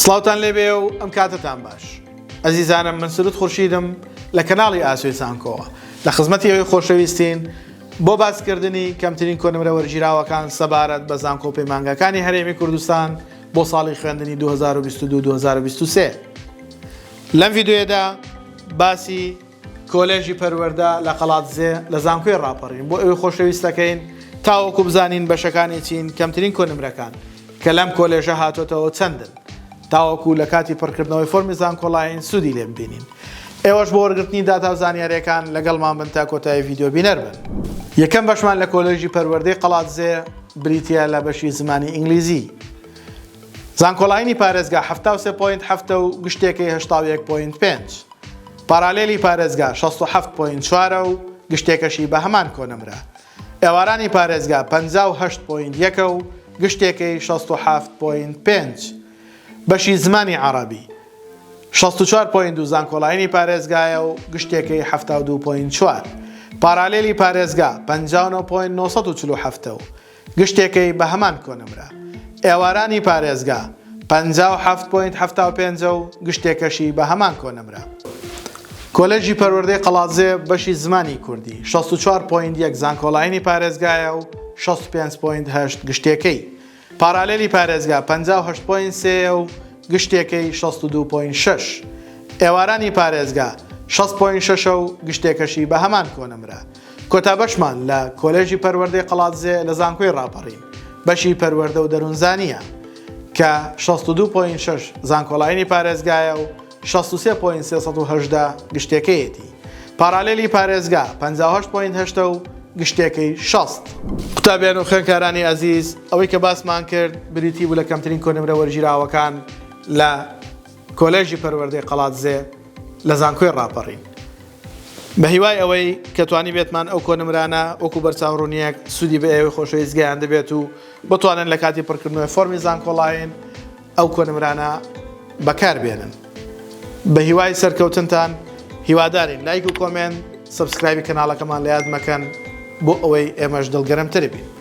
سڵاوتان لێبێ و ئەم کاتەتان باش ئەزیزانم من سرود خورشیدم لە کەناڵی ئاسۆی زانکۆوە لە خزمەتی ئەوەی خۆشەویستین بۆ باسکردنی کەمترین کۆنمرە وەرگیراوەکان سەبارەت بە زانکۆ و پەیمانگاکانی هەرێمی کوردستان بۆ ساڵی خوێندنی 2022-2023 لەم ڤیدیۆیەدا باسی کۆلێژی پەروەردە لە قەڵادزێ لە زانکۆی ڕاپەڕین بۆ ئێوەی خۆشەویست دەکەین تاوەکو بزانین بەشەکانی چین کەمترین کۆنمرەکان کە لەم کۆلێژە هاتۆتەوە چەندن تاوەکو لە کاتی پڕکردنەوەی فۆرمی زانکۆلاین سوودی لێ ببینین ئێوەش بۆ وەرگرتنی داتا و زانیاریەکان لەگەڵمان بن تا کۆتایی ڤیدیۆ بینەر بن. یەکەم بەشمان لە کۆلێژی پەروەردەی قەڵادزێ بریتیە لە بەشی زمانی ئینگلیزی. زانکۆلاینی پارێزگا 73 point هەفتە و گشتێکەی 81 point پێنج. پارالێلی پارێزگا 67 point چوارە و گشتێکەشی بە هەمان کۆنمرە. ئێوارانی پارێزگا 58 point یەکە و گشتێکەی 67 point پێنج. بەشی زمانی عەڕەبی 64 point دوو زانکۆلاینی پارێزگایە و گشتێکەی 72 point چوار. پارالێلی پارێزگا 59 point 947 و گشتێکەی بە هەمان کۆنمرە. ئێوارانی پارێزگا 57 point 75 و گشتێکەشی بە هەمان کۆنمرە. کۆلێژی پەروەردەی قەڵادزێ بەشی زمانی کوردی 64 point یەک زانکۆلاینی پارێزگایە و 65 point هەشت گشتێکەی. پارالێلی پارێزگا 58 point سێیە و گشتێکەی 62 point شەش. ئێوارانی پارێزگا 60 point شەشە و گشتێکەشی بە هەمان کۆنمرە. کۆتا بەشمان لە کۆلێژی پەروەردەی قەڵادزێ لە زانکۆی ڕاپەڕین بەشی پەروەردە و دەروونزانییە کە 62 point شەش زانکۆلاینی پارێزگایە و 63 point 318 گشتێکەیەتی. پارالێلی پارێزگا 58 point هەشتە و گشتێکەی 60. قوتابیان و خوێندکارانی ئەزیز ئەوەی کە باسمان کرد بریتی بوو لە کەمترین کۆنمرە وەرگیراوەکان لە کۆلێژی پەروەردەی قەڵادزێ لە زانکۆی ڕاپەڕین. بە هیوای ئەوەی کە توانیبێتمان ئەو کۆنمرانە وەکو بەرچاوڕوونییەک سوودی بە ئێوەی خۆشەویست گەیاندبێت و بتوانن لە کاتی پڕکردنەوەی فۆرمی زانکۆڵاین ئەو کۆنمرانە بەکار بێنن. بە هیوای سەرکەوتنتان هیوادارین لایک و comment subscribe ی کەناڵەکەمان لە یاد مەکەن بۆ ئەوەی ئێمەش دڵگەرمتر بین.